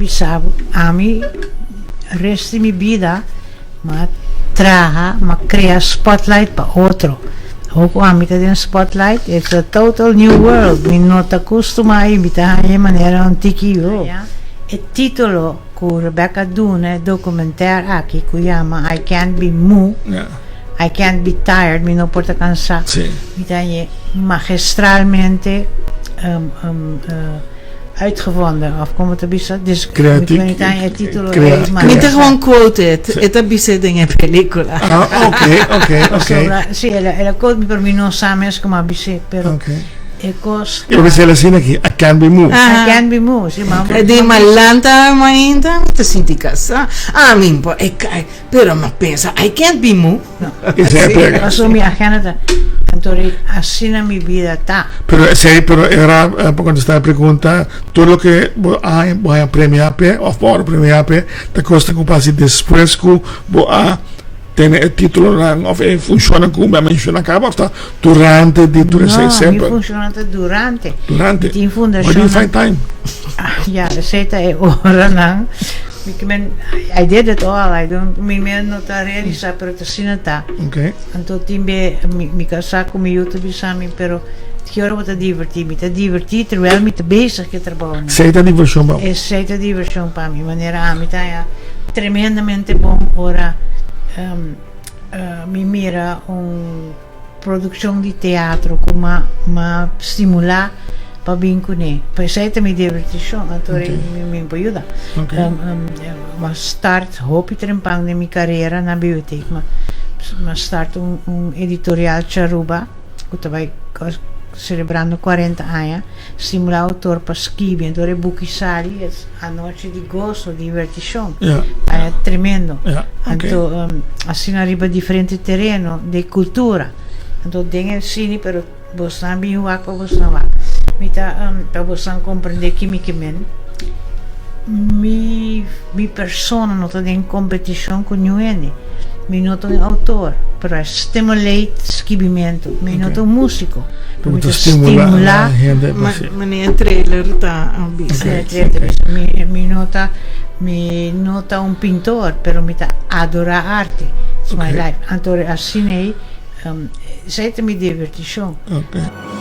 bisa bo, ami rest di mi bida m'a traha, m'a crea spotlight pa otro. Awor cu ami ta den spotlight, it's a total new world. Mi no ta custuma y mi ta haña e manera un tiki yo. E titulo cu Rebecca duna e documentaire aki cu yama I Can't Be Moved, I Can't Be Tired, mi no por ta cansa, mi ta haña magistralmente uitgevonden, of como ta bisa? Dus Creatief. Mi ta haña e titulo Crea- ei Mi ta gewoon quote it, e ta bis'é den e pelicula. Ah, ok, ok, ok. Pasobra, si, el a, el a quote mi, pero mi no sa mes como a bis'é, pero Ok. e cos E bisa el asina aki, I can't be moved. Ah. I can't be moved, si, ma E di, ma lanta mainta, mi ta sinti casá. Ah, mi por e cai, pero mi a pensa, I can't be moved. Esei a pega. Pasobra mi agenda ta, anto asina mi bida ta. Pero esei, pero era pa contesta e pregunta, tur loke bo a haña, bo haña premia p'e of bo ora premia p'e, ta cosnan cu pasa despues cu bo a tene e titulonan of e funcionnan cu mi a menciona caba of ta durante di tur esei No, mi semper? funcionnan ta durante. Durante. Mi tin Where do you fundacionnan. find time? Ya, esei ta e oranan. Mi ke men, I did it all, I don't, mi mes no ta realisa, pero ta asina ta. Okay. Anto tin be, mi, mi kasá ku mi yu ta bisa mi, pero ki ora bo ta divertí? Mi ta divertí terwijl mi ta bezig ku e trabounan. Esei ta divershon pa bo? Esei ta divershon pa mi. Manera ami ta haña tremendamente bon ora mi mira un Produccion di teatro cu m'a m'a stimula pa bin cune. Pa esey ta mi diverticion, anto okay. mi mi por yuda. Okay. M'a start hopi trempan den mi carera na biblioteca. M'a m'a start un un editorial Charuba cu ta bay celebrando 40 aña, stimula autor pa skibi. Anto e buki sali es anochi di goso, diverticion. Yeah. Aña tremendo. Yeah, okay. Anto asina riba diferente tereno di cultura. Anto den e cine, pero bosnan bin wak pa bosnan wak. Mi ta pa bosnan comprende ki mi ke men. Mi mi persona no ta den competicion cu niun hende. Mi no ta un autor, pero I stimulate skibimento. Mi no ta un musico, pero mi ta stimula. hende pa haci. Manera e trailer ta a bisa. E trailer ta bisa. Mi mi no ta mi no ta un pintor, pero mi ta adora arte. It's my life. Anto asina ei, esei ta mi diverticion. Okay.